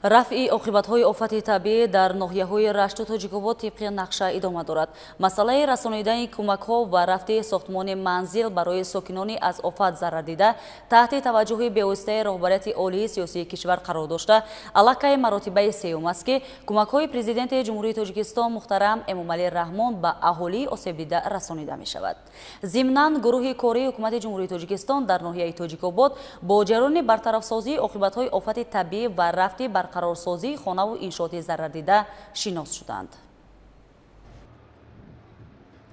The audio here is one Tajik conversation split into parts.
Рафъи оқибатҳои офати табиӣ дар ноҳияҳои Рашту Тоҷикобод тибқи нақша идома дорад. Масъалаи расонидани кӯмакҳо ва рафти сохтмони манзил барои сокинони аз офат зарардида таҳти таваҷҷӯҳи бевоситаи роҳбарияти олии сиёсии кишвар қарор дошта, аллакай маротибаи сеюм аст, ки кӯмакҳои Президенти Ҷумҳурии Тоҷикистон муҳтарам Эмомалӣ Раҳмон ба аҳолии осебдида расонида мешавад. Зимнан, гурӯҳи кории Ҳукумати Ҷумҳурии Тоҷикистон дар ноҳияи Тоҷикобод бо ҷараёни бартарафсозии оқибатҳои офати табиӣ ва рафти барқарорсозии хонаву иншооти зарардида шинос шуданд.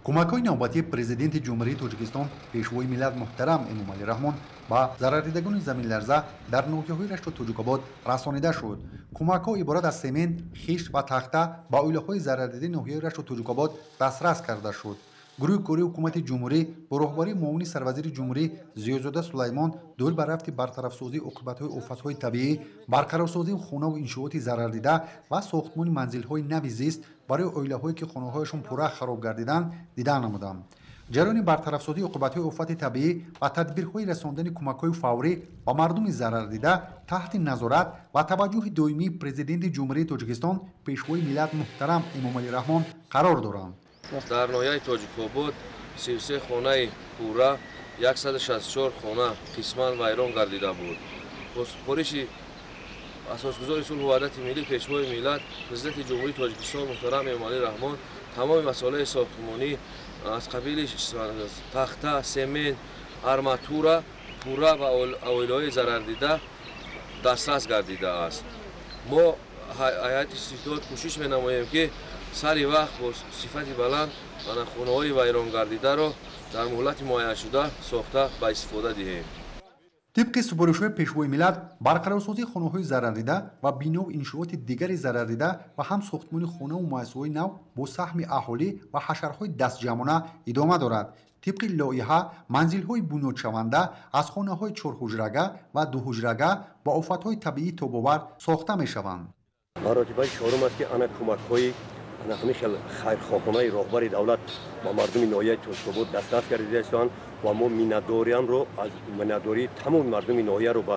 Кӯмакҳои навбатии Президенти Ҷумҳурии Тоҷикистон, Пешвои миллат муҳтарам Эмомалӣ Раҳмон ба зарардидагони заминларза дар ноҳияҳои Рашту Тоҷикобод расонида шуд. Кӯмакҳо иборат аз семент, хишт ва тахта ба оилаҳои зарардидаи ноҳияи Рашту Тоҷикобод дастрас карда шуд. Гурӯҳи кории Ҳукумати Ҷумҳурӣ бо роҳбарии муовини сарвазири Ҷумҳурӣ Зиёзода Сулаймон доир ба рафти бартарафсозии оқибатҳои офатҳои табиӣ, барқарорсозии хонаву иншооти зарардида ва сохтмони манзилҳои нави зист барои оилаҳое, ки хонаҳояшон пурра хароб гардиданд, дида намуданд. Ҷараёни бартарафсозии оқибатҳои офати табиӣ ва тадбирҳои расондани кӯмакҳои фаврӣ ба мардуми зарардида таҳти назорат ва таваҷҷӯҳи доимии Президенти Ҷумҳурии Тоҷикистон, Пешвои миллат муҳтарам Эмомалӣ Раҳмон қарор доранд. Дар ноҳияи Тоҷикобод 33 хонаи пурра, 164 хона қисман вайрон гардида буд. Бо супориши асосгузори сулҳу ваҳдати миллӣ, Пешвои миллат, Президенти Ҷумҳурии Тоҷикистон муҳтарам Эмомалӣ Раҳмон тамоми масолеҳи сохтмонӣ аз қабили тахта, семент, арматура пурра ба оилаҳои зарардида дастрас гардидааст. Мо ҳайати ситод кӯшиш менамоем, ки сари вақт бо сифати баланд хонаҳои вайронгардидаро дар муҳлати муайяншуда сохта ба истифода диҳем. Тибқи супоришҳои Пешвои миллат, барқарорсозии хонаҳои зарардида ва бинову иншооти дигари зарардида ва ҳам сохтмони хонаву муассисаҳои нав бо саҳми аҳолӣ ва ҳашарҳои дастҷамъона идома дорад. Тибқи лоиҳа, манзилҳои бунёдшаванда аз хонаҳои чорҳуҷрага ва дуҳуҷрага ба офатҳои табиӣ тобовар сохта мешаванд. Маротибаи чорум аст, ки ана кӯмакҳои ана ҳамин хел хайрхоҳонаи роҳбари давлат ба мардуми ноҳияи Тоҷикобод дастрас гардида истанд ва мо миннатдориамро аз миннатдории тамоми мардуми ноҳияро ба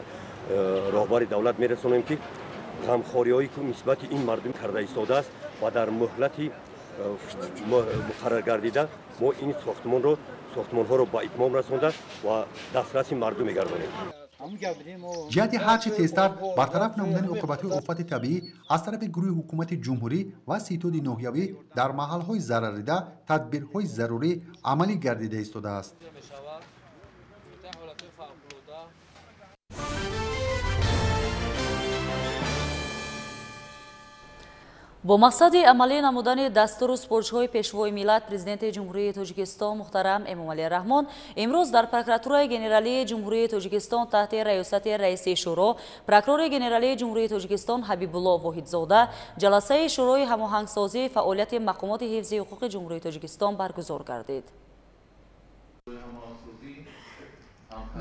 роҳбари давлат мерасонем, ки ғамхориҳое, ки нисбати ин мардум карда истодааст ва дар муҳлати муқаррар гардида мо ин сохтмонҳоро ба итмом расонда ва дастраси мардум мегардонем. Ҷиҳати ҳарчи тезтар бартараф намудани оқибатҳои офати табиӣ аз тарафи гурӯҳи Ҳукумати Ҷумҳурӣ ва ситоди ноҳиявӣ дар маҳалҳои зарардида тадбирҳои зарурӣ амалӣ гардида истодааст. Бо мақсади амалӣ намудани дастуру супоришҳои Пешвои миллат, Президенти Ҷумҳурии Тоҷикистон муҳтарам Эмомалӣ Раҳмон имрӯз дар Прокуратураи Генералии Ҷумҳурии Тоҷикистон таҳти раёсати раиси шӯро, прокурори Генералии Ҷумҳурии Тоҷикистон Ҳабибулло Воҳидзода ҷаласаи Шӯрои ҳамоҳангсозии фаъолияти мақомоти ҳифзи ҳуқуқи Ҷумҳурии Тоҷикистон баргузор гардид.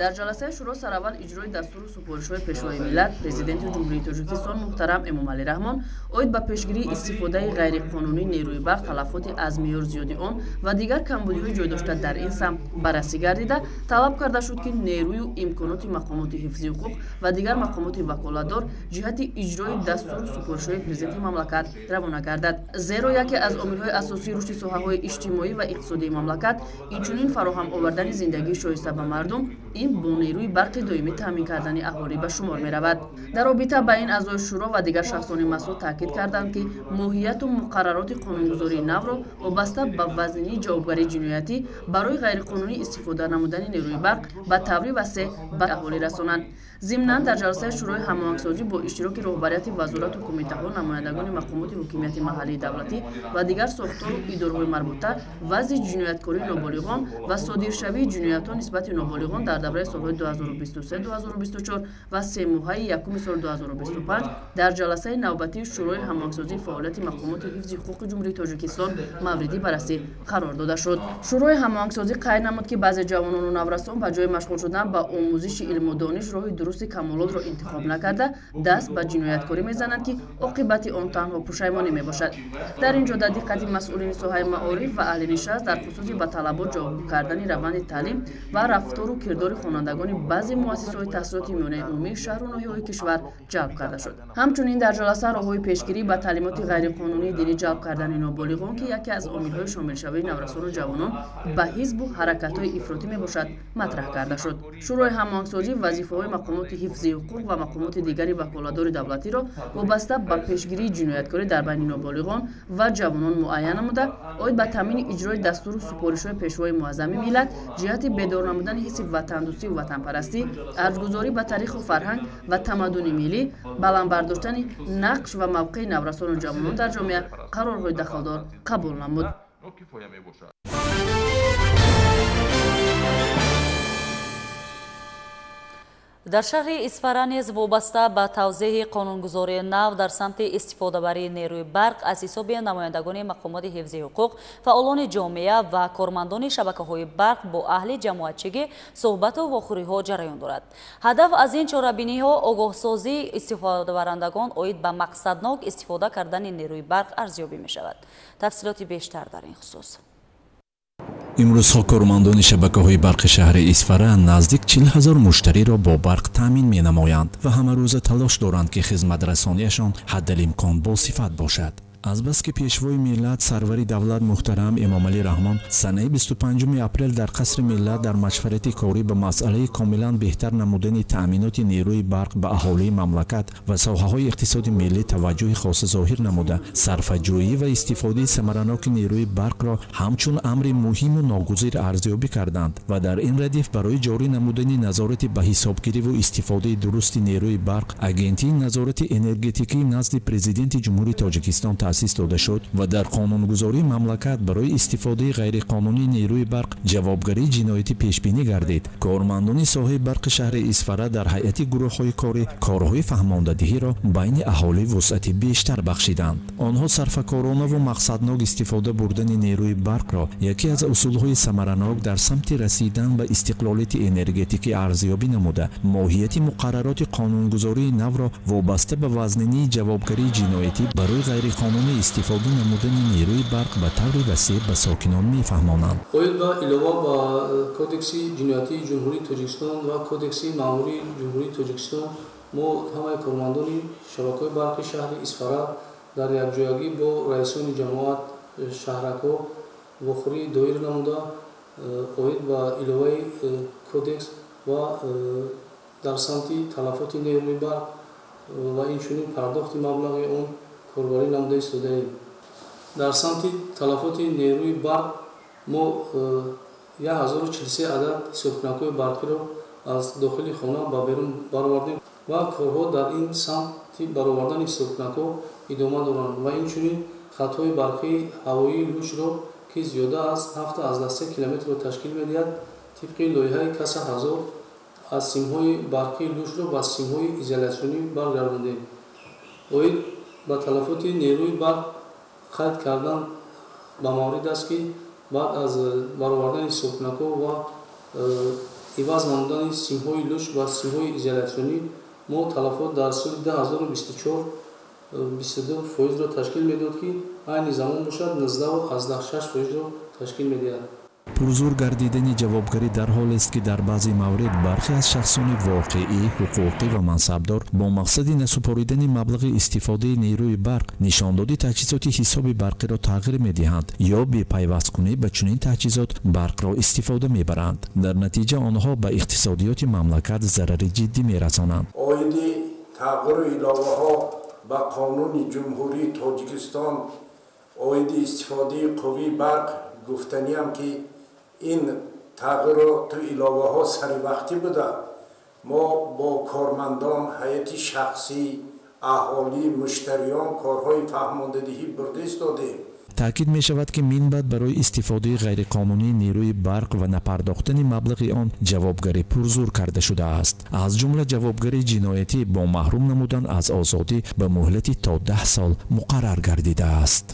Дар ҷаласаи шӯро сараввал иҷрои дастуру супоришҳои Пешвои миллат, Президенти Ҷумҳурии Тоҷикистон муҳтарам Эмомалӣ Раҳмон оид ба пешгирии истифодаи ғайриқонунии нерӯи барқ, талафоти аз меъёр зиёди он ва дигар камбудиҳои ҷой дошта дар ин самт баррасӣ гардида, талаб карда шуд, ки нерӯю имконоти мақомоти ҳифзи ҳуқуқ ва дигар мақомоти ваколатдор ҷиҳати иҷрои дастуру супоришҳои президенти мамлакат равона гардад. Зеро яке аз омилҳои асосии рушди соҳаҳои иҷтимоӣ ва иқтисодии мамлакат, инчунин фароҳам овардани зиндагии шоиста ба мардум, ин бо нерӯи барқи доимӣ таъмин кардани аҳолӣ ба шумор меравад. Дар робита ба ин аъзои шӯро ва дигар шахсони масъул таъкид карданд, ки моҳияту муқаррароти қонунгузории навро вобаста ба вазнинии ҷавобгарии ҷиноятӣ барои ғайриқонунӣ истифода намудани нерӯи барқ ба таври васеъ ба аҳолӣ расонанд. Зимнан, дар ҷаласаи Шӯрои ҳамоҳангсозӣ бо иштироки роҳбарияти вазорату кумитаҳо, намояндагони мақомоти ҳокимияти маҳаллии давлатӣ ва дигар сохтору идораҳои марбута вазъи ҷинояткории ноболиғон ва содиршавии ҷиноятҳо нисбати ноболиғон дар давраи солҳои 2023-2024 ва семоҳаи якуми соли 2025 дар ҷаласаи навбатии Шӯрои ҳамоҳангсозии фаъолияти мақомоти ҳифзи ҳуқуқи Ҷумҳурии Тоҷикистон мавриди баррасӣ қарор дода шуд. Шӯрои ҳамоҳангсозӣ қайд намуд, ки баъзе ҷавонону наврасон ба ҷои машғул шудан ба омӯзиши илму дониш роҳи дурусти камолотро интихоб накарда, даст ба ҷинояткорӣ мезананд, ки оқибати он танҳо пушаймонӣ мебошад. Дар ин ҷода диққати масъулини соҳаи маориф ва аҳли нишаст дар хусуси ба талабот ҷавобгӯ кардани раванди таълим ва рафтору кирдори иштирокдори хонандагони баъзе муассисаҳои таҳсилоти миёнаи умумии шаҳру ноҳияҳои кишвар ҷалб карда шуд. Ҳамчунин дар ҷаласа роҳҳои пешгирӣ ба таълимоти ғайриқонунии динӣ ҷалб кардани ноболиғон, ки яке аз омилҳои шомилшавии наврасону ҷавонон ба ҳизбу ҳаракатҳои ифротӣ мебошад, матраҳ карда шуд. Шӯрои ҳамоҳангсозӣ вазифаҳои мақомоти ҳифзи ҳуқуқ ва мақомоти дигари ваколатдори давлатиро вобаста ба пешгирии ҷинояткорӣ дар байни ноболиғон ва ҷавонон муайян намуда, оид ба таъмини иҷрои дастуру супоришҳои Пешвои муаззами миллат ҷиҳати бедор намудани ҳисси ватандӯстию ватанпарастӣ, арҷгузорӣ ба таъриху фарҳанг ва тамаддуни миллӣ, баланд бардоштани нақш ва мавқеи наврасону ҷавонон дар ҷомеа қарорҳои дахлдор қабул намуд. Дар шаҳри Исфара низ вобаста ба тавзеҳи қонунгузории нав дар самти истифодабарии нерӯи барқ аз ҳисоби намояндагони мақомоти ҳифзи ҳуқуқ, фаъолони ҷомеа ва кормандони шабакаҳои барқ бо аҳли ҷамоатчигӣ суҳбату вохӯриҳо ҷараён дорад. Ҳадаф аз ин чорабиниҳо огоҳсозии истифодабарандагон оид ба мақсаднок истифода кардани нерӯи барқ арзёбӣ мешавад. Тафсилоти бештар дар ин хусус. Имрӯзҳо кормандони шабакаҳои барқи шаҳри Исфара наздик 40 000 муштариро бо барқ таъмин менамоянд ва ҳамарӯза талош доранд, ки хизматрасонияшон ҳаддалимкон босифат бошад. Азбаски Пешвои миллат, сарвари давлат муҳтарам Эмомалӣ Раҳмон санаи 25 апрел дар Қасри миллат дар машварати корӣ ба масъалаи комилан беҳтар намудани таъминоти нерӯи барқ ба аҳолии мамлакат ва соҳаҳои иқтисоди миллӣ таваҷҷӯҳи хоса зоҳир намуда, сарфаҷӯӣ ва истифодаи самараноки нерӯи барқро ҳамчун амри муҳиму ногузир арзёбӣ карданд ва дар ин радиф барои ҷорӣ намудани назорати ба ҳисобгириву истифодаи дурусти нерӯи барқ Агентии назорати энергетикӣ назди Президенти Ҷумҳурии Тоҷикистон таъсис дода шуд ва дар қонунгузории мамлакат барои истифодаи ғайриқонунии нерӯи барқ ҷавобгарии ҷиноятӣ пешбинӣ гардид. Кормандони соҳаи барқи шаҳри Исфара дар ҳайати гурӯҳҳои корӣ корҳои фаҳмондадиҳиро байни аҳолӣ вусъати бештар бахшиданд. Онҳо сарфакоронаву мақсаднок истифода бурдани нерӯи барқро яке аз усулҳои самаранок дар самти расидан ба истиқлолияти энергетикӣ арзёбӣ намуда, моҳияти муқаррароти қонунгузории навро вобаста ба вазнинии ҷавобгарии ҷиноятӣ барои ғайриқонунӣ истифода намудани нерӯи барқ ба таври васеъ ба сокинон мефаҳмонанд. Оид ба илова ба Кодекси ҷиноятии Ҷумҳурии Тоҷикистон ва Кодекси маъмурии Ҷумҳурии Тоҷикистон мо ҳамаи кормандони шабакаҳои барқи шаҳри Исфара дар якҷоягӣ бо раисони ҷамоат шаҳракҳо вохӯрӣ доир намуда, оид ба иловаи кодекс ва дар самти талафоти нерӯи барқ ва инчунин пардохти маблағи он корбарӣ намуда истодаем. Дар самти талафоти нерӯи барқ мо 1043 адад ҳисобкунакҳои барқиро аз дохили хона ба берун баровардем ва корҳо дар ин самти баровардани ҳисобкунакҳо идома доранд ва инчунин хатҳои барқии ҳавоии лучро, ки зиёда аз 7,3 километрро ташкил медиҳад, тибқи лоиҳаи каса 1000 аз симҳои барқии лучро ба симҳои изолятсионӣ баргардондем. Оид ба талафоти нерӯи барқ қайд кардан ба маврид аст, ки баъд аз баровардани ҳисобкунакҳо ва иваз намудани симҳои луч ба симҳои изолятсионӣ мо талафот дар соли 2024 22%-ро ташкил медод, ки айни замон бошад 19,6%-ро ташкил медиҳад. Пурзур гардидани ҷавобгарӣ дар ҳолест, ки дар баъзе маврид бархе аз шахсони воқеӣ, ҳуқуқӣ ва мансабдор бо мақсади насупоридани маблағи истифодаи нерӯи барқ нишондоди таҷҳизоти ҳисоби барқиро тағйир медиҳанд ё бепайвасткунӣ ба чунин таҷҳизот барқро истифода мебаранд. Дар натиҷа онҳо ба иқтисодиёти мамлакат зарари ҷиддӣ мерасонанд. Оиди тағйиру иловаҳо ба Қонуни Ҷумҳурии Тоҷикистон оиди истифодаи қуввии барқ гуфтаниям, ки ин тағйироту иловаҳо саривақтӣ буда. Мо бо кормандон, ҳайати шахсӣ, аҳолӣ, муштариён корҳои фаҳмондадиҳӣ бурда истодем. Таъкид мешавад, ки минбаъд барои истифодаи ғайриқонунии нерӯи барқ ва напардохтани маблағи он ҷавобгарӣ пурзур карда шудааст. Аз ҷумла ҷавобгарии ҷиноятӣ бо маҳрум намудан аз озодӣ ба муҳлати то 10 сол муқаррар гардидааст.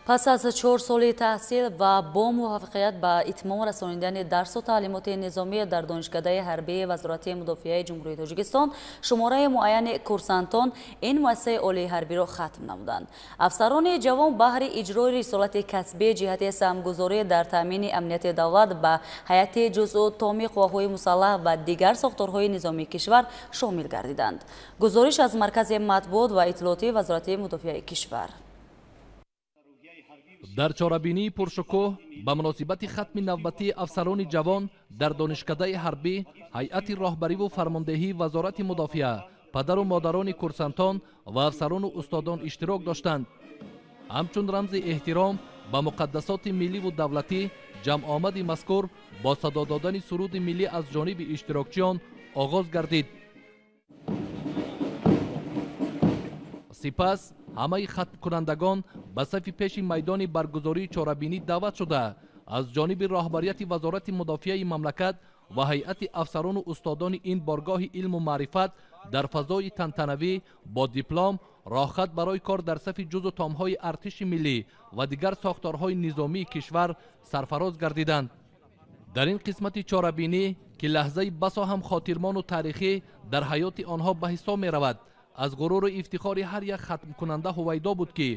Пас аз 4 соли таҳсил ва бо муваффақият ба итмом расонидани дарсу таълимоти низомӣ дар Донишкадаи ҳарбии Вазорати мудофиаи Ҷумҳурии Тоҷикистон, шумораи муайяни курсантон ин муассисаи олии ҳарбиро хатм намуданд. Афсарони ҷавон баҳри иҷрои рисолати касбӣ ҷиҳати саҳмгузорӣ дар таъмини амнияти давлат ба ҳайати ҷузъу томи қувваҳои мусаллаҳ ва дигар сохторҳои низомии кишвар шомил гардиданд. Гузориш аз Маркази матбуот ва иттилоотии Вазорати мудофиаи кишвар. Дар чорабинии пуршукӯҳ ба муносибати хатми навбатии афсарони ҷавон дар Донишкадаи ҳарбӣ, ҳайати роҳбариву фармондеҳии Вазорати мудофиа, падару модарони курсантон ва афсарону устодон иштирок доштанд. Ҳамчун рамзи эҳтиром ба муқаддасоти милливу давлатӣ, ҷамъомади мазкур бо садо додани суруди миллӣ аз ҷониби иштирокчиён оғоз гардид. Сипас ҳамаи хатмкунандагон ба сафи пеши майдони баргузории чорабинӣ даъват шуда, аз ҷониби роҳбарияти Вазорати мудофиаи мамлакат ва ҳайати афсарону устодони ин боргоҳи илму маърифат дар фазои тантанавӣ бо диплом роҳхат барои кор дар сафи ҷузъу томҳои артиши миллӣ ва дигар сохторҳои низомии кишвар сарфароз гардиданд. Дар ин қисмати чорабинӣ, ки лаҳзаи басо ҳам хотирмону таърихӣ дар ҳаёти онҳо ба ҳисоб меравад, аз ғуруру ифтихори ҳар як хатмкунанда ҳувайдо буд, ки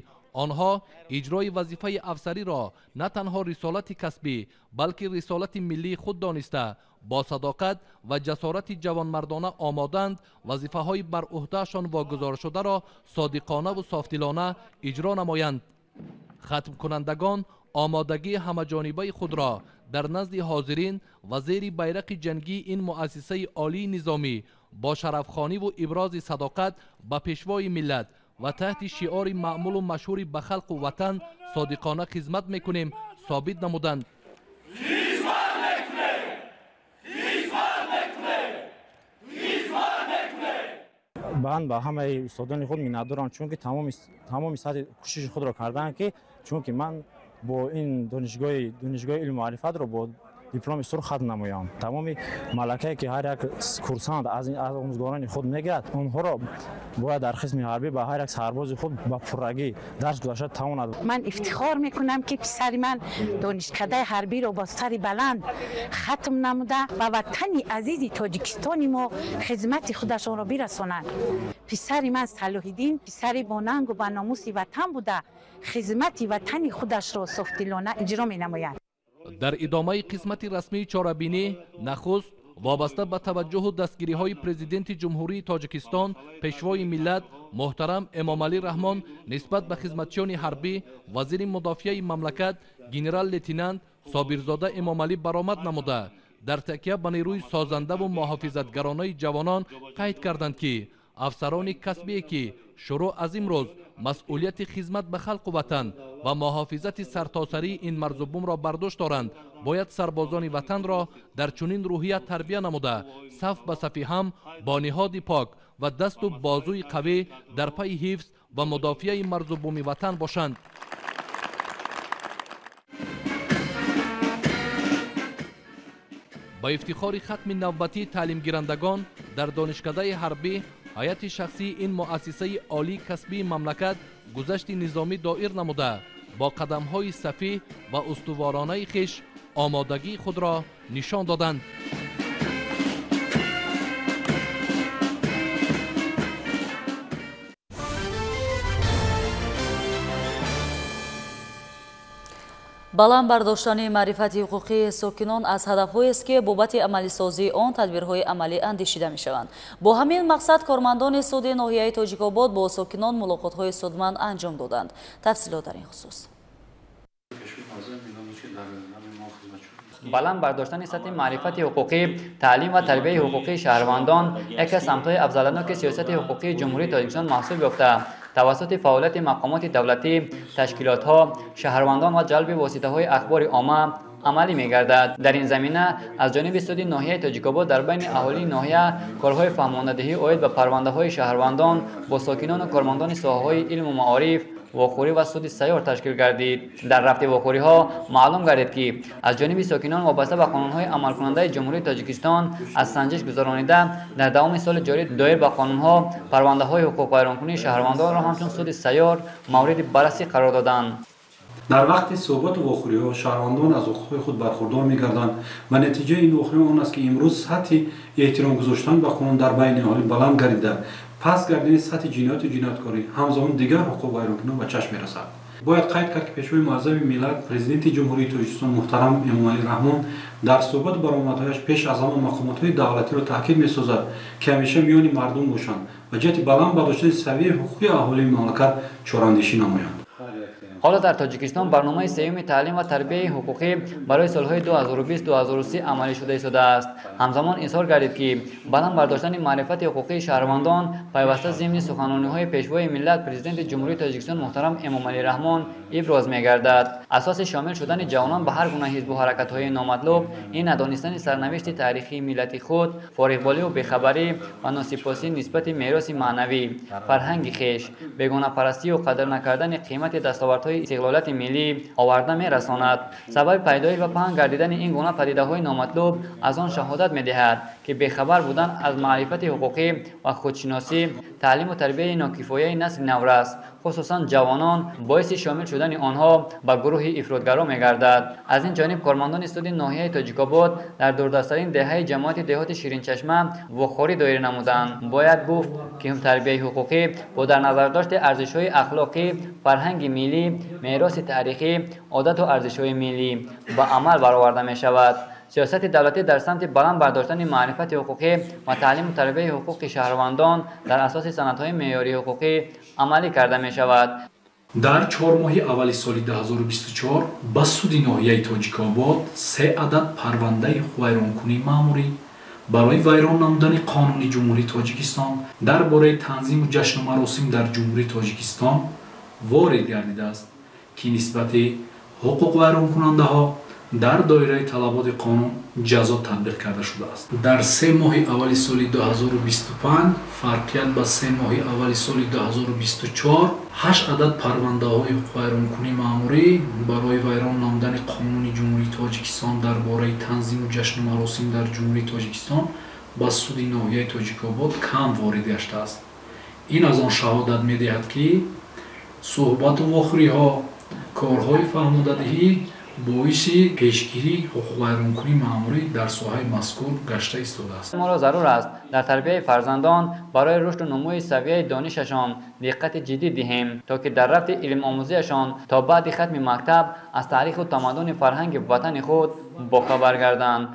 онҳо иҷрои вазифаи афсариро на танҳо рисолати касбӣ, балки рисолати миллии худ дониста, бо садоқат ва ҷасорати ҷавонмардона омоданд вазифаҳои бар ӯҳдаашон вогузоршударо содиқонаву софдилона иҷро намоянд. Хатмкунандагон омодагии ҳамаҷонибаи худро дар назди ҳозирин ва зери байрақи ҷангии ин муассисаи олии низомӣ бо шарафхониву ибрози садоқат ба пешвои миллат ва таҳти шиори маъмулу машҳури ба халқу ватан содиқона хизмат мекунем собит намуданд. Ман ба ҳамаи устодони худ миннатдорам, чунки тамоми сатҳи кӯшиши худро карданд, ки чунки ман бо ин донишгоҳи илму маърифатро бо дипломи сурх хатм намоям. Тамоми малакае ки ҳар як курсант аз омӯзгорони худ мегирад, онҳоро бояд дар қисми ҳарбӣ ба ҳар як сарбози худ ба пуррагӣ дарс гузашта тавонад. Ман ифтихор мекунам, ки писари ман донишкадаи ҳарбиро бо сари баланд хатм намуда ба ватани азизи Тоҷикистони мо хизмати худашонро бирасонанд. Писари ман Салоҳиддин писари бонангу ба номуси ватан буда, хизмати ватани худашро софдилона иҷро менамояд. Дар идомаи қисмати расмии чорабинӣ нахуст вобаста ба таваҷҷӯҳу дастгириҳои Президенти Ҷумҳурии Тоҷикистон, Пешвои миллат муҳтарам Эмомалӣ Раҳмон нисбат ба хизматчиёни ҳарбӣ, вазири мудофиаи мамлакат генерал-лейтенант Собирзода Эмомалӣ баромад намуда, дар такя ба нерӯи созандаву муҳофизатгаронаи ҷавонон қайд карданд, ки афсарони касбие, ки шурӯъ аз имрӯз масъулияти хизмат ба халқу ватан ва муҳофизати сартосарии ин марзубумро бардошт доранд, бояд сарбозони ватанро дар чунин рӯҳия тарбия намуда, саф ба сафи ҳам бо ниҳоди пок ва дасту бозуи қавӣ дар пайи ҳифз ва мудофиаи марзубуми ватан бошанд. Ба ифтихори хатми навбатии таълимгирандагон дар Донишкадаи ҳарбӣ, ҳайати шахсии ин муассисаи олии касбии мамлакат гузашти низомӣ доир намуда, бо қадамҳои сафӣ ва устуворонаи хеш омодагии худро нишон доданд. Баланд бардоштани маърифати ҳуқуқии сокинон аз ҳадафҳоест, ки бобати амалисозии он тадбирҳои амалӣ андешида мешаванд. Бо ҳамин мақсад кормандони суди ноҳияи Тоҷикобод бо сокинон мулоқотҳои судманд анҷом доданд. Тафсилот дар ин хусус. Баланд бардоштани сатҳи маърифати ҳуқуқӣ, таълим ва тарбияи ҳуқуқии шаҳрвандон яке аз самтҳои афзаланоки сиёсати ҳуқуқии Ҷумҳурии Тоҷикистон маҳсуб ёфта, тавассути фаъолияти мақомоти давлатӣ, ташкилотҳо, шаҳрвандон ва ҷалби воситаҳои ахбори омма амалӣ мегардад. Дар ин замина аз ҷониби суди ноҳияи Тоҷикобод дар байни аҳолии ноҳия корҳои фаҳмондадиҳӣ оид ба парвандаҳои шаҳрвандон бо сокинону кормандони соҳаҳои илму маориф, вохӯрӣ ва суди сайёр ташкил гардид. Дар рафти вохӯриҳо маълум гардид, ки аз ҷониби сокинон вобаста ба қонунҳои амалкунандаи Ҷумҳурии Тоҷикистон аз санҷиш гузаронида дар давоми соли ҷорӣ доир ба қонунҳо парвандаҳои ҳуқуқвайронкунии шаҳрвандонро ҳамчун суди сайёр мавриди баррасӣ қарор доданд. Дар вақти суҳбату вохӯриҳо шаҳрвандон аз ҳуқуқҳои худ бархурдор мегарданд ва натиҷаи ин вохӯрӣ он аст, ки имрӯз сатҳи эҳтиром гузоштан ба қонун дар байни аҳолӣ баланд гардида, паст гардидани сатҳи ҷинояту ҷинояткорӣ, ҳамзамон дигар ҳуқуқвайронкуниҳо ба чашм мерасад. Бояд қайд кард, ки Пешвои муаззами миллат, Президенти Ҷумҳурии Тоҷикистон муҳтарам Эмомалӣ Раҳмон дар суҳбату баромадҳояш пеш аз ҳама мақомотҳои давлатиро таъкид месозад, ки ҳамеша миёни мардум бошанд ва ҷиҳати баланд бардоштани савияи ҳуқуқии аҳолии мамлакат чораандешӣ намоянд. Ҳоло дар Тоҷикистон барномаи сеюми таълим ва тарбияи ҳуқуқӣ барои солҳои 2020-2030 амалӣ шуда истодааст. Ҳамзамон изҳор гардид, ки баланд бардоштани маърифати ҳуқуқии шаҳрвандон пайваста зимни суханрониҳои Пешвои миллат, Президенти Ҷумҳурии Тоҷикистон муҳтарам Эмомалӣ Раҳмон иброз мегардад. Асоси шомил шудани ҷавонон ба ҳар гуна ҳизбу ҳаракатҳои номатлуб ин надонистани сарнавишти таърихии миллати худ, фориғболию бехабарӣ ва носипосӣ нисбати мероси маънавӣ, фарҳанги хеш, бегонапарастию қадр накардани қимати дастовардҳои истиқлолияти миллӣ оварда мерасонад. Сабаби пайдоиш ва паҳн гардидани ин гуна падидаҳои номатлуб аз он шаҳодат медиҳад, ки бехабар будан аз маърифати ҳуқуқӣ ва худшиносӣ, таълиму тарбияи нокифояи насли наврас, хусусан ҷавонон, боиси шомил шудани онҳо ба гурӯҳи ифротгаро мегардад. Аз ин ҷониб кормандони суди ноҳияи Тоҷикобод дар дурдасттарин деҳаи ҷамоати деҳоти Ширинчашма вохӯрӣ доир намуданд. Бояд гуфт, ки тарбияи ҳуқуқӣ бо дар назардошти арзишҳои ахлоқӣ, фарҳанги миллӣ, мероси таърихӣ, одату арзишҳои миллӣ ба амал бароварда мешавад. Сиёсати давлатӣ дар самти баланд бардоштани маърифати ҳуқуқӣ ва таълиму тарбияи ҳуқуқи шаҳрвандон дар асоси санадҳои меъёрии ҳуқуқӣ амалӣ карда мешавад. Дар 4 моҳи аввали соли 2024 ба суди ноҳияи Тоҷикобод 3 адад парвандаи ҳуқуқвайронкунии маъмурӣ барои вайрон намудани қонуни Ҷумҳурии Тоҷикистон дар бораи танзиму ҷашну маросим дар Ҷумҳурии Тоҷикистон ворид гардидааст, ки нисбати ҳуқуқвайронкунандаҳо дар доираи талаботи қонун ҷазо татбиқ карда шудааст. Дар 3 моҳи аввали соли 2025 фарқият ба 3 моҳи аввали соли 2024 8 адад парвандаҳои ҳуқуқвайронкунии маъмурӣ барои вайрон намудани қонуни Ҷумҳурии Тоҷикистон дар бораи танзиму ҷашну маросим дар Ҷумҳурии Тоҷикистон ба суди ноҳияи Тоҷикобод кам ворид гаштааст. Ин аз он шаҳодат медиҳад, ки суҳбату вохӯриҳо, корҳои фаҳмодадиҳӣ боиси пешгирии ҳуқуқвайронкунии маъмурӣ дар соҳаи мазкур гашта истодааст. Моро зарур аст дар тарбияи фарзандон барои рушду нумӯи савияи донишашон диққати ҷиддӣ диҳем, то ки дар рафти илмомӯзиашон то баъди хатми мактаб аз таъриху тамаддуни фарҳанги ватани худ бохабар гарданд.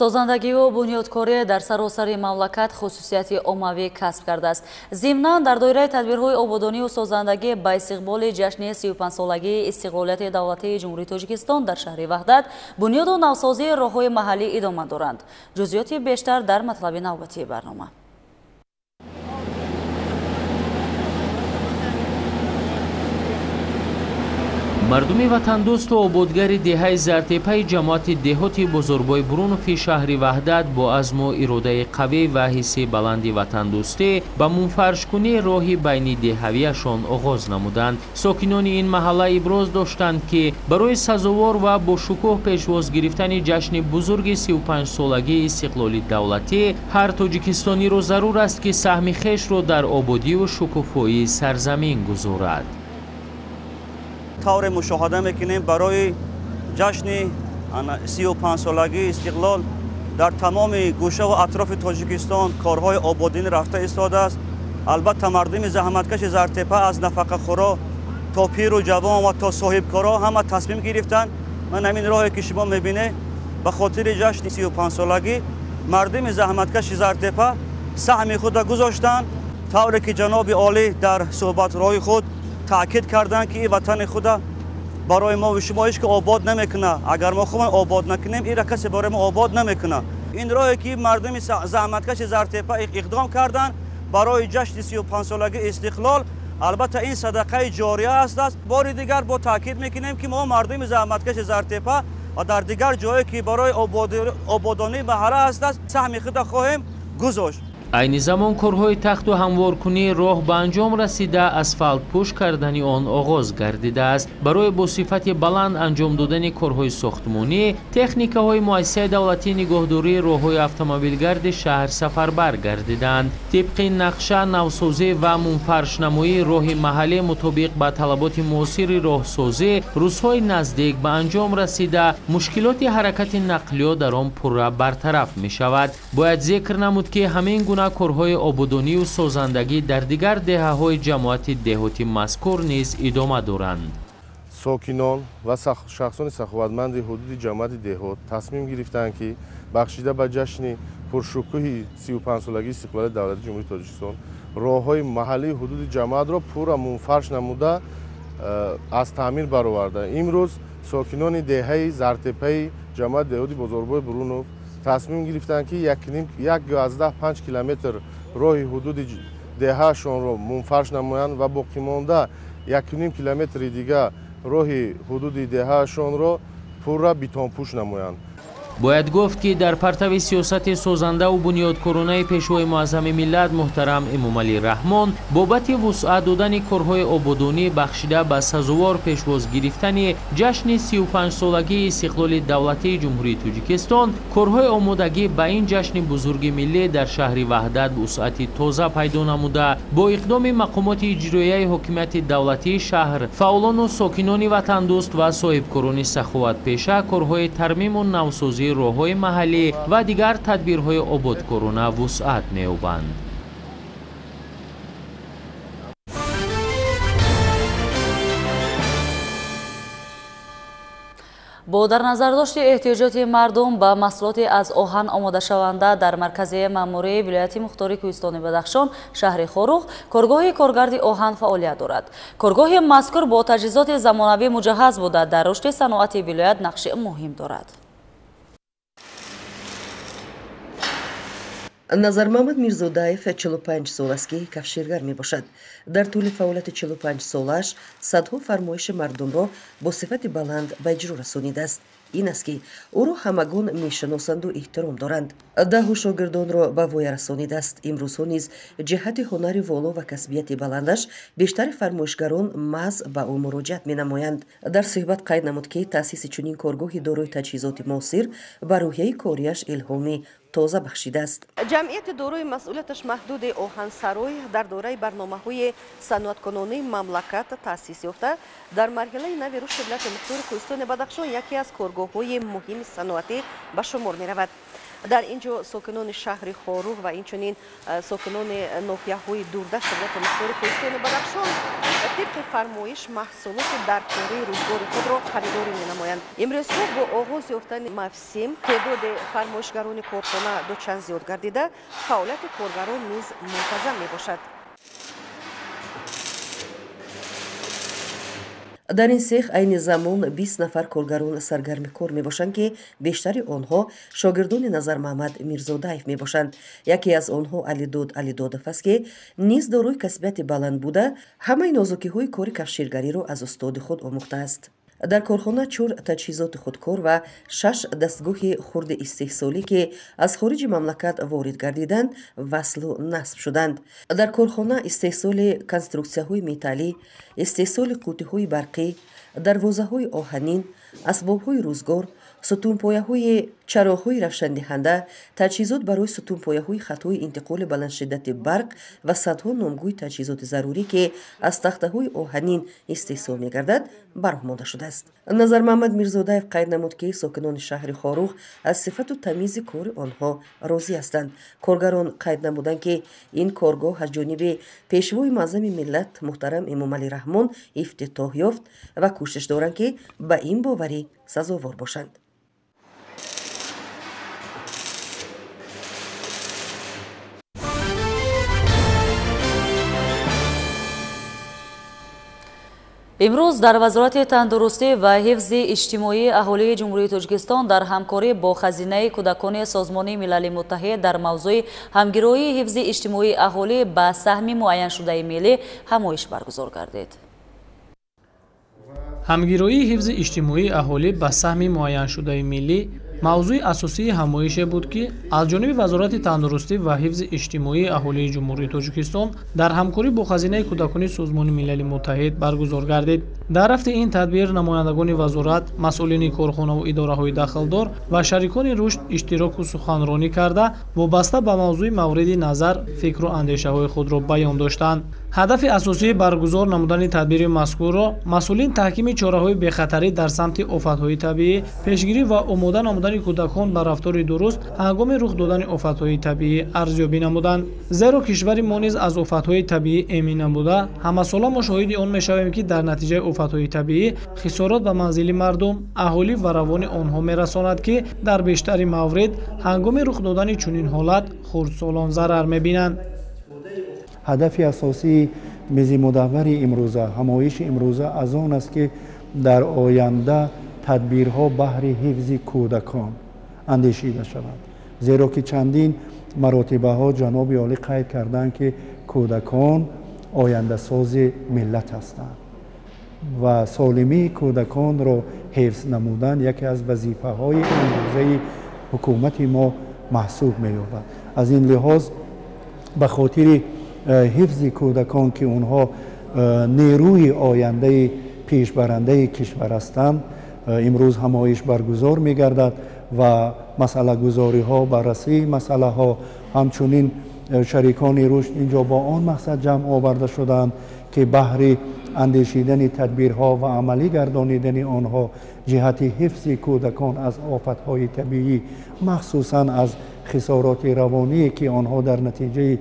Созандагиву бунёдкорӣ дар саросари мамлакат хусусияти оммавӣ касб кардааст. Зимнан дар доираи тадбирҳои ободонию созандагӣ ба истиқболи ҷашни 35-солагии истиқлолияти давлатии Ҷумҳурии Тоҷикистон дар шаҳри Ваҳдат бунёду навсозии роҳҳои маҳаллӣ идома доранд. Ҷузъиёти бештар дар матлаби навбатии барнома. Мардуми ватандӯсту ободгари деҳаи Зартепаи ҷамоати деҳоти Бозорбой Бурунофи шаҳри Ваҳдат бо азму иродаи қавӣ ва ҳисси баланди ватандӯстӣ ба мунфаршкунии роҳи байнидеҳавиашон оғоз намуданд. Сокинони ин маҳалла иброз доштанд, ки барои сазовор ва бошукӯҳ пешвоз гирифтани ҷашни бузурги 35-солагии истиқлоли давлатӣ ҳар тоҷикистониро зарур аст, ки саҳми хешро дар ободию шукуфоии сарзамин гузорад. Тавре мушоҳада мекунем, барои ҷашни 35-солагии истиқлол дар тамоми гӯшаву атрофи Тоҷикистон корҳои ободинӣ рафта истодааст. Албатта мардуми заҳматкаши Зартепа аз нафақахӯро то пиру ҷавон ва то соҳибкоро ҳама тасмим гирифтанд. Ман ҳамин роҳе ки шумо мебинед, ба хотири ҷашни 35-солагӣ мардуми заҳматкаши Зартепа саҳми худро гузоштанд. Тавре ки ҷаноби олӣ дар суҳбатрои худ таъкид карданд, ки ин ватани худа барои мо ва шумо ҳеҷ ки обод намекунад. Агар мо худмон обод накунем, инро касе барои мо обод намекунад. Ин роҳе ки мардуми заҳматкаши Зартепа иқдом карданд барои ҷашни 35-солагии истиқлол, албатта ин садақаи ҷория аст. Бори дигар бо таъкид мекунем, ки мо мардуми заҳматкаши Зартепа ва дар дигар ҷое ки барои ободонии маҳалла аст, саҳми худро хоҳем гузошт. Айни замон корҳои тахту ҳамворкунии роҳ ба анҷом расида, асфалтпӯш кардани он оғоз гардидааст. Барои бо сифати баланд анҷом додани корҳои сохтмонӣ, техникаҳои муассисаи давлатии нигоҳдории роҳҳои автомобилгарди шаҳр сафарбар гардиданд. Тибқи нақша, навсозӣ ва мунфаршнамоии роҳи маҳаллӣ мутобиқ ба талаботи муосири роҳсозӣ рӯзҳои наздик ба анҷом расида, мушкилоти ҳаракати нақлиёт дар он пурра бартараф мешавад. Бояд зикр намуд, ки ҳамин гуна корҳои ободонию созандагӣ дар дигар деҳаҳои ҷамоати деҳоти мазкур низ идома доранд. Сокинон ва шахсони саховатманди ҳудуди ҷамоати деҳот тасмим гирифтанд, ки бахшида ба ҷашни пуршукӯҳи 35-солагии истиқлолияти давлати Ҷумҳурии Тоҷикистон роҳҳои маҳаллии ҳудуди ҷамоатро пурра мунфарш намуда аз таъмир бароварда. Имрӯз сокинони деҳаи Зартепаи ҷамоати деҳоти Бозорбои Бурунов тасмим гирифтанд, ки 1,5 километр роҳи ҳудуди деҳаашонро мунфарш намоянд ва боқимонда 1,5 километри дигар роҳи ҳудуди деҳаашонро пурра бетонпӯш намоянд. Бояд гуфт, ки дар партави сиёсати созандаву бунёдкоронаи Пешвои муаззами миллат муҳтарам Эмомалӣ Раҳмон бобати вусъат додани корҳои ободонӣ бахшида ба сазовор пешвоз гирифтани ҷашни 35-солагии истиқлоли давлатии Ҷумҳурии Тоҷикистон, корҳои омодагӣ ба ин ҷашни бузурги миллӣ дар шаҳри Ваҳдат вусъати тоза пайдо намуда, бо иқдоми мақомоти иҷроияи ҳокимияти давлатии шаҳр, фаъолону сокинони ватандӯст ва соҳибкорони саховатпеша корҳои тармиму навсозии роҳҳои маҳаллӣ ва дигар тадбирҳои ободкорона вусъат меёбанд. Бо дар назардошти эҳтиёҷоти мардум ба маҳсулоти аз оҳан омодашаванда дар маркази маъмурии вилояти мухтори Кӯҳистони Бадахшон, шаҳри Хоруғ, коргоҳи коргарди оҳан фаъолият дорад. Коргоҳи мазкур бо таҷҳизоти замонавӣ муҷаҳҳаз буда, дар рушди саноати вилоят нақши муҳим дорад. Назармамад Мирзодаев 45 сол аст, ки кафширгар мебошад. Дар тӯли фаъолияти 45 солааш садҳо фармоиши мардумро бо сифати баланд ба иҷро расонидааст. Ин аст, ки ӯро ҳамагон мешиносанду эҳтиром доранд. Даҳу шогирдонро ба воя расонидааст. Имрӯзҳо низ ҷиҳати ҳунари воло ва касбияти баландаш бештари фармоишгарон маҳз ба ӯ муроҷиат менамоянд. Дар суҳбат қайд намуд, ки таъсиси чунин коргоҳи дорои таҷҳизоти муосир ба рӯҳияи кориаш илҳоми тоза бахшидааст. Ҷамъияти дорои масъулияташ маҳдуди оҳансарой дар доираи барномаҳои саноаткунонаи мамлакат таъсис ёфта, дар марҳилаи нави рушди вилояти мухтори Кӯҳистони Бадахшон яке аз коргоҳҳои муҳими саноатӣ ба шумор меравад. Дар ин ҷо сокинони шаҳри Хоруғ ва инчунин сокинони ноҳияҳои дурдасти вилояти мухтори Кӯҳистони Бадахшон тибқи фармоиш маҳсулоти даркории рӯзгори худро харидорӣ менамоянд. Имрӯзҳо бо оғоз ёфтани мавсим теъдоди фармоишгарони корхона дучанд зиёд гардида, фаъолияти коргарон низ мунтазам мебошад. Дар ин сех айни замон 20 нафар коргарон саргарми кор мебошанд, ки бештари онҳо шогирдони Назармамад Мирзодаев мебошанд. Яке аз онҳо Алидод Алидодов аст, ки низ дорои касбияти баланд буда, ҳамаи нозукиҳои кори кафширгариро аз устоди худ омӯхтааст. Дар корхона 4 таҷҳизоти худкор ва 6 дастгоҳи хурди истеҳсолӣ, ки аз хориҷи мамлакат ворид гардиданд, васлу насб шуданд. Дар корхона истеҳсоли конструксияҳои металлӣ, истеҳсоли қуттиҳои барқӣ, дарвозаҳои оҳанин, асбобҳои рӯзгор, сутунпояҳои чароғҳои равшандиҳанда, таҷҳизот барои сутунпояҳои хатҳои интиқоли баландшиддати барқ ва садҳо номгӯи таҷҳизоти зарурӣ, ки аз тахтаҳои оҳанин истеҳсол мегардад, бароҳ монда шудааст. Назармамад Мирзодаев қайд намуд, ки сокинони шаҳри Хоруғ аз сифату тамизи кори онҳо розӣ ҳастанд. Коргарон қайд намуданд, ки ин коргоҳ аз ҷониби Пешвои муаззами миллат муҳтарам Эмомалӣ Раҳмон ифтитоҳ ёфт ва кӯшиш доранд, ки ба ин боварӣ сазовор бошанд. Имрӯз дар Вазорати тандурустӣ ва ҳифзи иҷтимоии аҳолии Ҷумҳурии Тоҷикистон дар ҳамкорӣ бо хазинаи кӯдакони Созмони Милали Муттаҳид дар мавзӯи ҳамгироии ҳифзи иҷтимоии аҳолӣ ба саҳми муайяншудаи миллӣ ҳамоиш баргузор гардид. Ҳамгироии ҳифзи иҷтимоии аҳолӣ ба саҳми муайяншудаи миллӣ Мавзӯи асосии ҳамоише буд, ки аз ҷониби Вазорати тандурустӣ ва ҳифзи иҷтимоии аҳолии Ҷумҳурии Тоҷикистон дар ҳамкорӣ бо Хазинаи кӯдакони Созмони Милали Муттаҳид баргузор гардид. Дар рафти ин тадбир намояндагони вазорат, масъулини корхонаву идораҳои дахлдор ва шарикони рушд иштироку суханронӣ карда, вобаста ба мавзӯи мавриди назар фикру андешаҳои худро баён доштанд. Ҳадафи асосии баргузор намудани тадбири мазкурро масъулин таҳкими чораҳои бехатарӣ дар самти офатҳои табиӣ, пешгирӣ ва омода намудани кӯдакон ба рафтори дуруст ҳангоми рух додани офатҳои табиӣ арзёбӣ намуданд. Зеро кишвари мо низ аз офатҳои табиӣ эмин набуда, ҳамасола мо шоҳиди он мешавем, ки дар натиҷаи офатҳои табиӣ хисорот ба манзили мардум, аҳолӣ ва равони онҳо мерасонад, ки дар бештари маврид ҳангоми рух додани чунин ҳолат хурдсолон зарар мебинанд. Ҳадафи асосии мизи мудаввари имрӯза, ҳамоиши имрӯза аз он аст, ки дар оянда тадбирҳо баҳри ҳифзи кӯдакон андешида шаванд. Зеро ки чандин маротибаҳо ҷаноби олӣ қайд карданд, ки кӯдакон ояндасози миллат ҳастанд ва солимии кӯдаконро ҳифз намудан яке аз вазифаҳои имрӯзаи ҳукумати мо маҳсуб меёбад. Аз ин лиҳоз ба хотири ҳифзи кӯдакон, ки онҳо нерӯи ояндаи пешбарандаи кишвар ҳастанд, имрӯз ҳамоиш баргузор мегардад ва масъалагузориҳо, баррасии масъалаҳо, ҳамчунин шарикони рушд инҷо бо он мақсад ҷамъ оварда шудаанд, ки баҳри андешидани тадбирҳо ва амалӣ гардонидани онҳо ҷиҳати ҳифзи кӯдакон аз офатҳои табиӣ, махсусан аз хисороти равоние, ки онҳо дар натиҷаи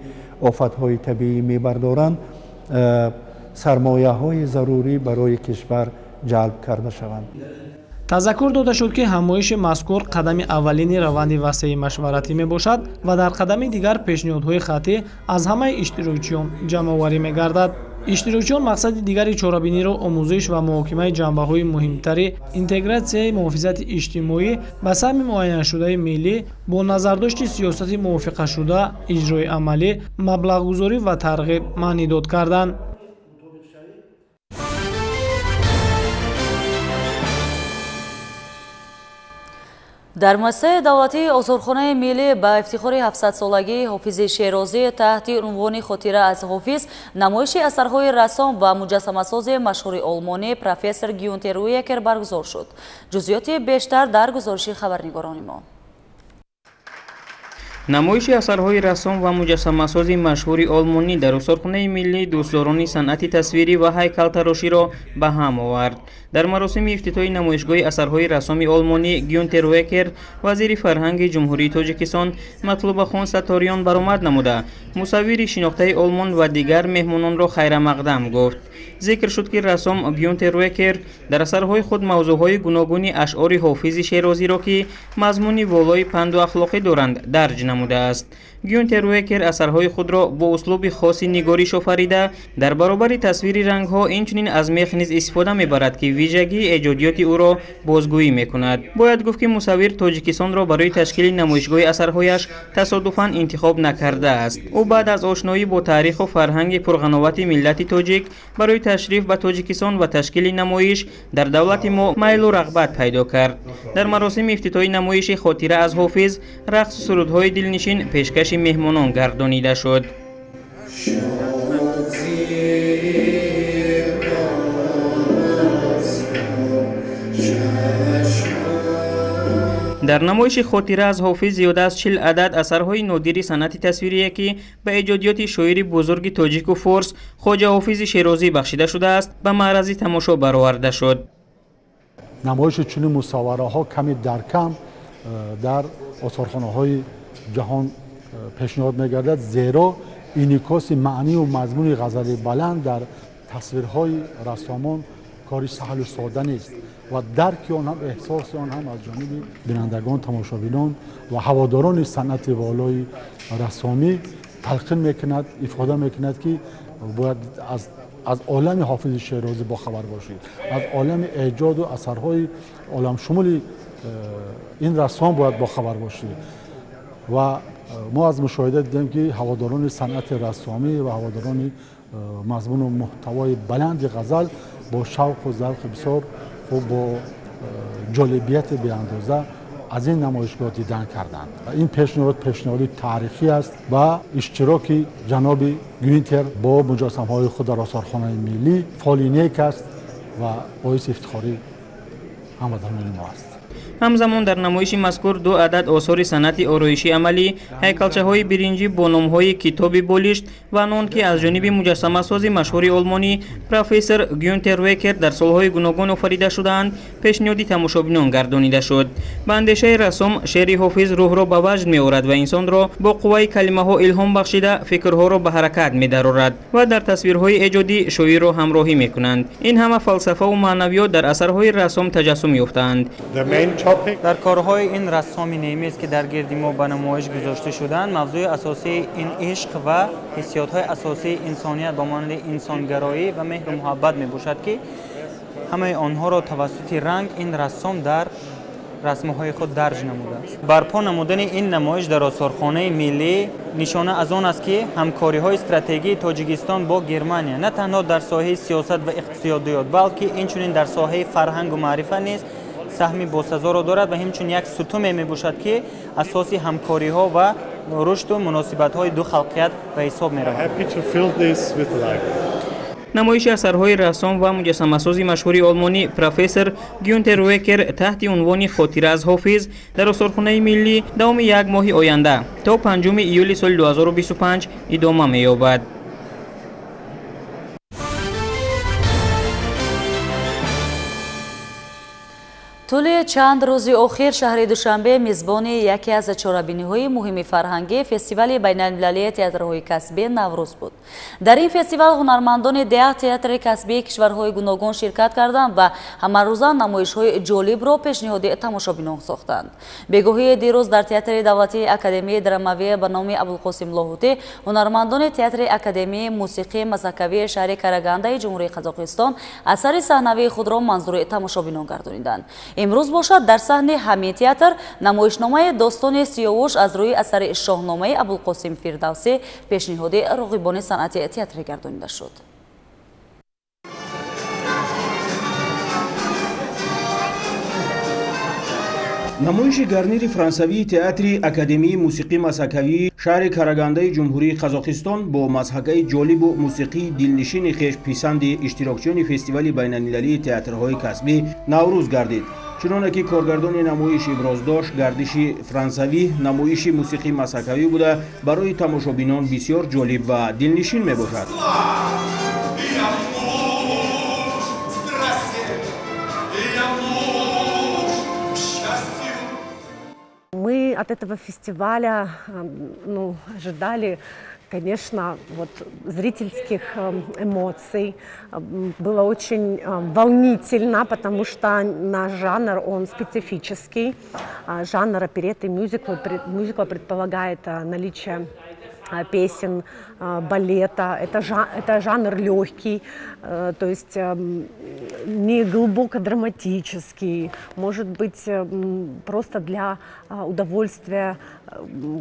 офатҳои табиӣ мебардоранд, сармояҳои зарурӣ барои кишвар ҷалб карда шаванд. Тазаккур дода шуд, ки ҳамоиши мазкур қадами аввалини раванди васеи машваратӣ мебошад ва дар қадами дигар пешниҳодҳои хаттӣ аз ҳамаи иштирокчиён ҷамъоварӣ мегардад. Иштирокчиён мақсади дигари чорабиниро омӯзиш ва муҳокимаи ҷанбаҳои муҳимтари интегратсияи муҳофизати иҷтимоӣ ба саҳми муайяншудаи миллӣ бо назардошти сиёсати мувофиқашуда, иҷрои амалӣ, маблағгузорӣ ва тарғиб маънидод карданд. Дар муассисаи давлатии осорхонаи миллӣ ба ифтихори 700-солагии Ҳофизи Шерозӣ таҳти унвони «Хотира аз Ҳофиз» намоиши асарҳои рассом ва муҷассамасози машҳури олмонӣ профессор Гюнтер Уекер баргузор шуд. Ҷузъиёти бештар дар гузориши хабарнигорони мо. Намоиши асарҳои рассом ва муҷассамасози машҳури олмонӣ дар осорхонаи миллӣ дӯстдорони санъати тасвирӣ ва ҳайкалтароширо ба ҳам овард. Дар маросими ифтитоҳи намоишгоҳи асарҳои рассоми олмонӣ Гюнтер Уекер, вазири фарҳанги Ҷумҳурии Тоҷикистон Матлубахон Сатториён баромад намуда, мусаввири шинохтаи олмон ва дигар меҳмононро хайрамақдам гуфт. Зикр шуд, ки рассом Гюнтер Уекер дар асарҳои худ мавзӯъҳои гуногуни ашъори Ҳофизи Шерозиро, ки мазмуни волои панду ахлоқӣ доранд, дарҷ намудааст. Гюнтер Уекер асарҳои худро бо услуби хоси нигориш офарида, дар баробари тасвири рангҳо инчунин аз мех низ истифода мебарад, ки вижагии эҷодиёти ӯро бозгӯӣ мекунад. Бояд гуфт, ки мусаввир Тоҷикистонро барои ташкили намоишгоҳи асарҳояш тасодуфан интихоб накардааст. Ӯ баъд аз ошноӣ бо таъриху фарҳанги пурғановати миллати тоҷик барои ташриф ба Тоҷикистон ва ташкили намоиш дар давлати мо майлу рағбат пайдо кард. Дар маросими ифтитоҳи намоиши «Хотира аз Ҳофиз» рақсу сурудҳои дилнишин пешкаши меҳмонон гардонида шуд. Дар намоиши «Хотира аз Ҳофиз» зиёда аз 40 адад асарҳои нодири санъати тасвирие, ки ба эҷодиёти шоири бузурги тоҷику форс Хоҷа Ҳофизи Шерозӣ бахшида шудааст, ба маърази тамошо бароварда шуд. Намоиши чунин мусаввараҳо ками дар кам дар осорхонаҳои ҷаҳон пешниҳод мегардад, зеро инъикоси маънию мазмуни ғазали баланд дар тасвирҳои рассомон кори саҳлу сода нест ва дарки он ҳам, эҳсоси он ҳам аз ҷониби бинандагон, тамошобинон ва ҳаводорони санъати волои рассомӣ талқин мекунад, ифода мекунад, ки бояд аз олами Ҳофизи Шерозӣ бохабар бошед, аз олами эҷоду асарҳои оламшумули ин рассом бояд бохабар бошед. Ва мо аз мушоҳида дидем, ки ҳаводорони санъати рассомӣ ва ҳаводорони мазмуну муҳтавои баланди ғазал бо шавқу завқи бисёр хуб, бо ҷолибияти беандоза аз ин намоишгоҳ дидан карданд. Ин пешниҳод пешниҳоди таърихӣ аст ва иштироки ҷаноби Гюнтер бо муҷассамаҳои худ дар осорхонаи миллӣ фоли нек аст ва боиси ифтихори ҳамватанони мо аст. Ҳамзамон дар намоиши мазкур ду адад осори санъати ороиши амалӣ, ҳайкалчаҳои биринҷӣ бо номҳои китоби болишт ва нон, ки аз ҷониби муҷассамасози машҳури олмонӣ профессор Гюнтер Векер дар солҳои гуногун офарида шудаанд, пешниҳоди тамошобинон гардонида шуд. Ба андешаи рассом, шеъри Ҳофиз рӯҳро ба ваҷд меорад ва инсонро бо қувваи калимаҳо илҳом бахшида, фикрҳоро ба ҳаракат медарорад ва дар тасвирҳои эҷодӣ шоирро ҳамроҳӣ мекунанд. Ин ҳама фалсафаву маънавиёт дар асарҳои рассом таҷассум ёфтаанд. Дар корҳои ин рассоми немис, ки дар гирди мо ба намоиш гузошта шуданд, мавзӯи асосии ин ишқ ва ҳиссиётҳои асосии инсоният ба монанди инсонгароӣ ва меҳру муҳаббат мебошад, ки ҳамаи онҳоро тавассути ранг ин рассом дар расмҳои худ дарҷ намудааст. Барпо намудани ин намоиш дар осорхонаи миллӣ нишона аз он аст, ки ҳамкориҳои стратегии Тоҷикистон бо Германия на танҳо дар соҳаи сиёсат ва иқтисодиёт, балки инчунин дар соҳаи фарҳангу маърифа низ саҳми босазоро дорад ва ҳамчун як сутуме мебошад, ки асоси ҳамкориҳо ва рушду муносибатҳои ду халқият ба ҳисоб меравад. Намоиши асарҳои рассом ва муҷассамасози машҳури олмонӣ профессор Гюнтер Векер таҳти унвони «Хотира аз Ҳофиз» дар осорхонаи миллӣ давоми як моҳи оянда то 5 июли соли 2025 идома меёбад. Тӯли чанд рӯзи охир шаҳри Душанбе мизбони яке аз чорабиниҳои муҳими фарҳангӣ фестивали байналмилалии театрҳои касбӣ Наврӯз буд. Дар ин фестивал ҳунармандони 10 театри касбии кишварҳои гуногун ширкат карданд ва ҳамарӯза намоишҳои ҷолибро пешниҳоди тамошобинон сохтанд. Бегоҳии дирӯз дар театри давлатии академияи драмавӣ ба номи Абулқосим Лоҳутӣ ҳунармандони театри академияи мусиқии масакавии шаҳри Карагандаи Ҷумҳурии Қазоқистон асари саҳнавии худро манзури тамошобинон гардониданд. Имрӯз бошад дар саҳни ҳамин театр намоишномаи достони Сиёвуш аз рӯи асари шоҳномаи Абулқосим Фирдавсӣ пешниҳоди роғибони санъати театрӣ гардонида шуд. Намоиши гарнири франсавии театри академияи мусиқии масакавии шаҳри Карагандаи Ҷумҳурии Қазоқистон бо мазҳакаи ҷолибу мусиқии дилнишини хеш писанди иштирокчиёни фестивали байналмилалии театрҳои касбӣ Наврӯз гардид. Чуноне ки коргардони намоиш иброз дошт, гардиши франсавӣ намоиши мусиқии масакавӣ буда, барои тамошобинон бисёр ҷолиб ва дилнишин мебошад. Мы от этого фестиваля, ну, ожидали, конечно, вот, зрительских эмоций. Было очень волнительно, потому что наш жанр, он специфический. Жанр оперетты и мюзикла предполагает наличие песен, балета. Это жанр легкий, то есть не глубоко драматический, может быть, просто для удовольствия,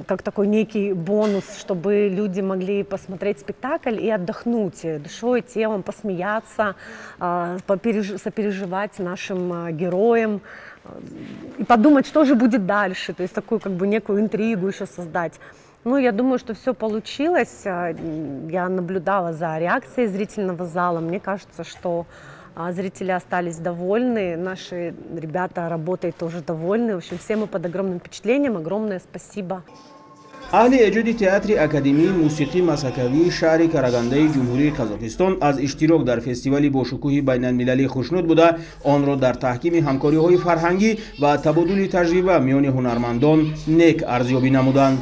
как такой некий бонус, чтобы люди могли посмотреть спектакль и отдохнуть душой, телом, посмеяться, сопереживать нашим героям и подумать, что же будет дальше, то есть такую как бы некую интригу еще создать. Ну, я думаю, что все получилось. Я наблюдала за реакцией зрительного зала. Мне кажется, что зрители остались довольны. Наши ребята работой тоже довольны. В общем, все мы под огромным впечатлением. Огромное спасибо. Аҳли эҷоди театри академияи мусиқии масакавии шаҳри Карагандаи Ҷумҳурии Қазоқистон аз иштирок дар фестивали бошукӯҳи байналмилалӣ хушнуд буда, онро дар таҳкими ҳамкориҳои фарҳангӣ ва табодули таҷриба миёни ҳунармандон нек арзёбӣ намуданд.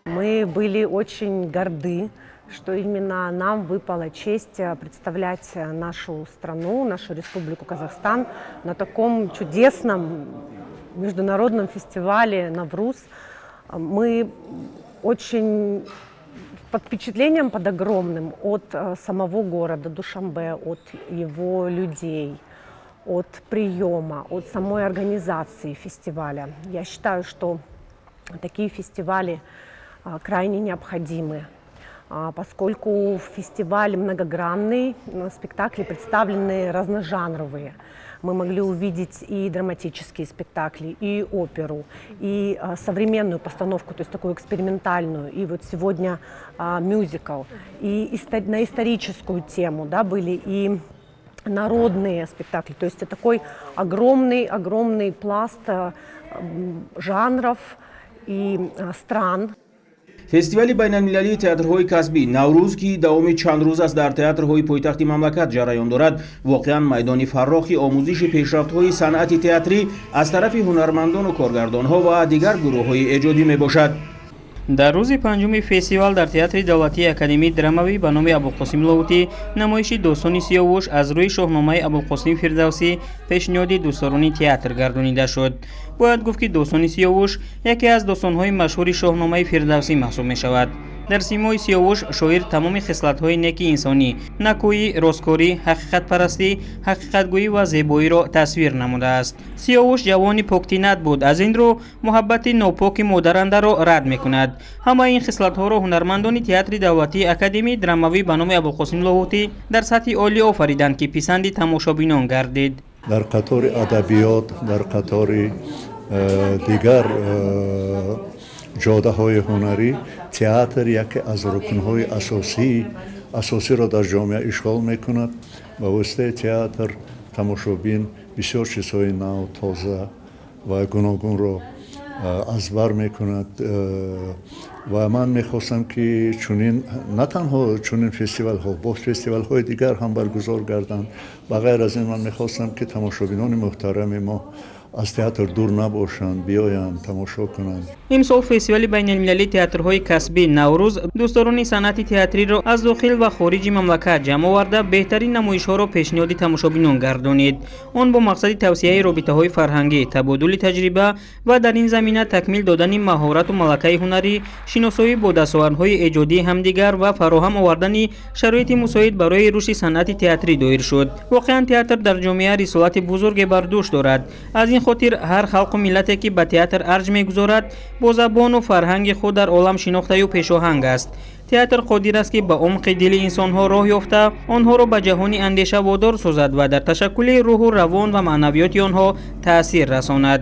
Мы были очень горды, что именно нам выпала честь представлять нашу страну, нашу республику Казахстан на таком чудесном международном фестивале «Навруз». Мы очень под впечатлением, под огромным от самого города Душанбе, от его людей, от приема, от самой организации фестиваля. Я считаю, что такие фестивали крайне необходимы. Поскольку фестиваль многогранный, спектакли представлены разножанровые. Мы могли увидеть и драматические спектакли, и оперу, и современную постановку, то есть такую экспериментальную, и вот сегодня мюзикл, и на историческую тему, да, были и народные спектакли. То есть это такой огромный-огромный пласт жанров и стран. Фестивали байналмилалии театрҳои касбӣ Наврӯз, ки давоми чанд рӯз аст дар театрҳои пойтахти мамлакат ҷараён дорад, воқеан майдони фаррохи омӯзиши пешрафтҳои санъати театрӣ аз тарафи ҳунармандону коргардонҳо ва дигар гурӯҳҳои эҷодӣ мебошад. Дар рӯзи панҷуми фестивал дар Театри давлатии академии драмавӣ ба номи Абулқосим Лоҳутӣ намоиши достони Сиёвуш аз рӯи шоҳномаи Абулқосим Фирдавсӣ пешниҳоди дӯстдорони театр гардонида шуд. Бояд гуфт, ки достони Сиёвуш яке аз достонҳои машҳури шоҳномаи Фирдавсӣ маҳсуб мешавад. Дар симои Сиёвуш шоир тамоми хислатҳои неки инсонӣ, накӯӣ, росткорӣ, ҳақиқатпарастӣ, ҳақиқатгӯӣ ва зебоиро тасвир намудааст. Сиёвуш ҷавони поктинат буд, аз ин рӯ муҳаббати нопоки модарандаро рад мекунад. Ҳамаи ин хислатҳоро ҳунармандони Театри давлатии академии драмавӣ ба номи Абулқосим Лоҳутӣ дар сатҳи олӣ офариданд, ки писанди тамошобинон гардид. Дар қатори адабиёт, дар қатори дигар ҷодаҳои ҳунарӣ театр яке аз рукнҳои асосиро дар ҷомеа ишғол мекунад. Ба воситаи театр тамошобин бисёр чизҳои нав, тоза ва гуногунро аз бар мекунад. Ва ман мехостам, ки чунин на танҳо чунин фестивалҳо, боз фестивалҳои дигар ҳам баргузор гарданд. Ба ғайр аз ин ман мехостам, ки тамошобинони муҳтарами мо аз театр дур набошанд, биёянд, тамошо кунанд. Имсол фестивали байналмилалии театрҳои касбӣ Наврӯз дӯстдорони санъати театриро аз дохил ва хориҷи мамлакат ҷамъ оварда, беҳтарин намоишҳоро пешниҳоди тамошобинон гардонид. Он бо мақсади тавсияи робитаҳои фарҳангӣ, табодули таҷриба ва дар ин замина такмил додани маҳорату малакаи ҳунарӣ, шиносоӣ бо дастовардҳои эҷодии ҳамдигар ва фароҳам овардани шароити мусоид барои рушди санъати театрӣ доир шуд. Воқеан театр дар ҷомеа рисолати бузурге бар дӯш дорад. Аз ин хотир ҳар халқу миллате, ки ба театр арҷ мегузорад, бо забону фарҳанги худ дар олам шинохтаю пешоҳанг аст. Театр қодир аст, ки ба умқи дили инсонҳо роҳ ёфта, онҳоро ба ҷаҳони андеша водор созад ва дар ташаккули рӯҳу равон ва маънавиёти онҳо таъсир расонад.